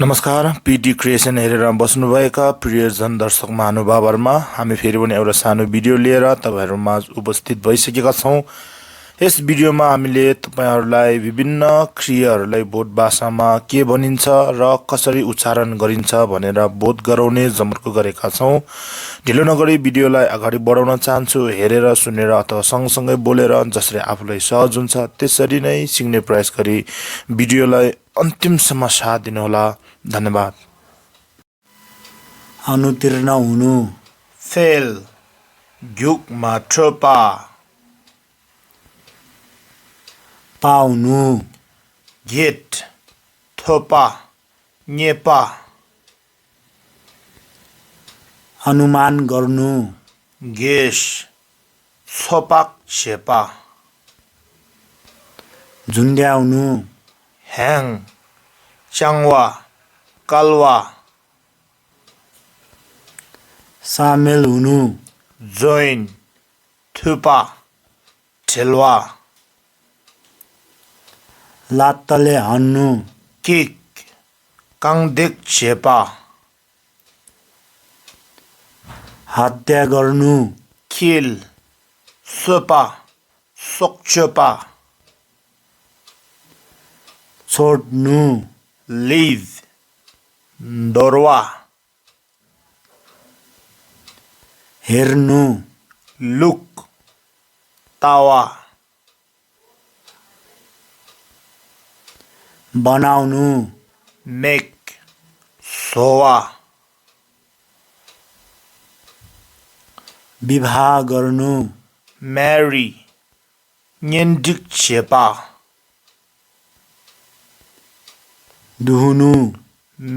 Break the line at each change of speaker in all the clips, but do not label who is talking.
नमस्कार PD creation हेरेर बस्नुभएका प्रियजन दर्शक महानुभावहरुमा हामी फेरि पनि एउटा सानो भिडियो लिएर तपाईहरुमाझ उपस्थित भइसकेका छौं। यस भिडियोमा हामीले तपाईहरुलाई विभिन्न क्रियाहरुलाई बोध भाषामा के भनिन्छ र कसरी उच्चारण गरिन्छ भनेर बोध गराउने जमर्को गरेका छौं। ढिलो नगरी भिडियोलाई अगाडि बढाउन चाहन्छु। हेरेर सुनेर अथवा सँगसँगै बोलेर जसरी आफूलाई सहज हुन्छ त्यसरी नै सिक्ने प्रयास गरी भिडियोलाई अन्तिमसम्म साथ दिनुहोला। धन्यवाद।
अनुतीर्ण हुनु
फेल युगमा थोपा
पाउनु
गेट थोपा नेपा
अनुमान गर्नु
गेस छोपाक छेपा
झुन्ड्याउनु
ह्याङ चाङवा कलवा
सामेल हुनु
जोइन थुपा ठेलवा
लात्तले हान्नु
किक काङदेक छेपा
हत्या गर्नु
किल सोपा सोक्चोपा
छोड्नु
लिभ दोरवा
हेर्नु
लुक तावा
बनाउनु
मेक सोवा
विवाह गर्नु
मैरी न्यन्डिक छेपा
दुहुनु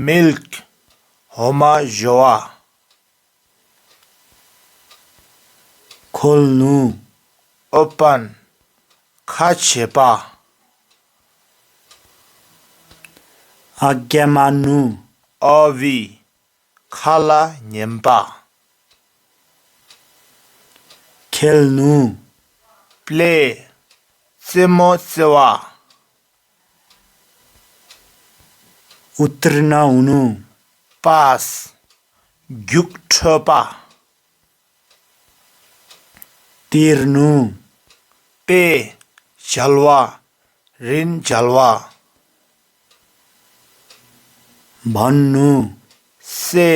मिल्क होमा जोवा
खोल्नु
ओपन खाछेपा
आज्ञा मान्नु
अवी खाला न्यम्पा
खेल्नु
प्ले सेमो सेवा
उत्तीर्ण हुनु
पास ग्युक्ठपा
तिर्नु
पे झलवा ऋण झलवा
भन्नु
से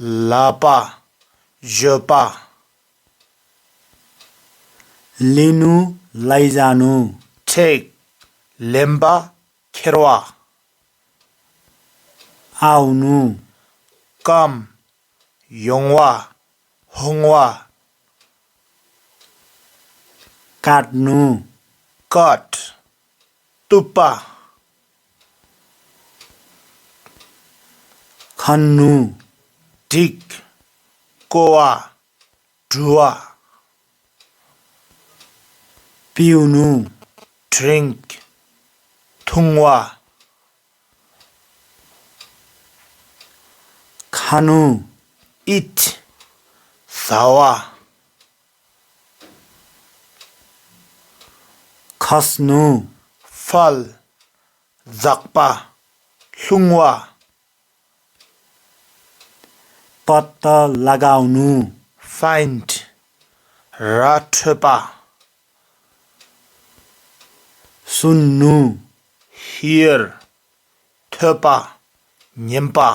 लापा जोपा
लिनु लैजानु
ठेक लेम्बा खेरवा
आउनु
कम योङवा होङवा
काट्नु
कट तुप्पा
खन्नु
ढिक कोवा ढुवा
पिउनु
ड्रिंक थुङवा
खानु
इट सावा
खस्नु
फल जक्पा लुङवा
पत्ता लगाउनु
फाइन्ड राठपा
सुन्नु
हियर थपा न्यम्पा